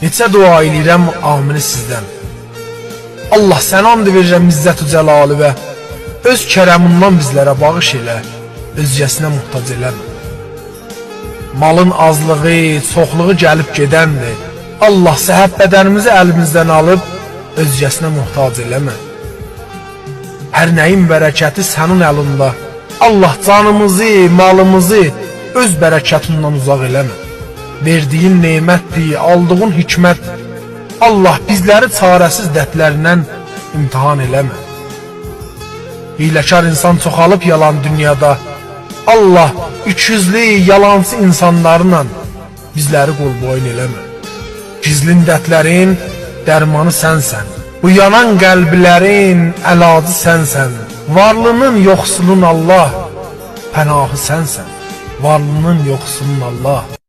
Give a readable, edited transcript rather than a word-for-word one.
Neçə dua eləyirəm amini sizdən. Allah sənə and verirəm izzət-ü cəlalı və öz kərəmindən bizlərə bağış elə, özgəsinə muhtac eləmə. Malın azlığı, çoxluğu gəlib gedəndir. Allah səhət bədənimizi əlimizdən alıb özgəsinə muhtac eləmə. Hər nəyin bərəkəti sənin əlində. Allah canımızı, malımızı öz bərəkətindən uzaq eləmə. Verdiyin nemətdir, aldığın hikmət. Allah bizləri çarəsiz dərdlərindən imtihan eləmə. Hiyləkar insan çoxalıb yalan dünyada. Allah ikiyüzlü, yalancı insanlarla bizləri qol boyun eləmə. Gizlin dərdlərin dərmanı sənsən. Bu yanan qəlblərin əlacı sənsən. Varlının yoxsulun Allah, pənahı sənsən. Varlının yoxsulun Allah.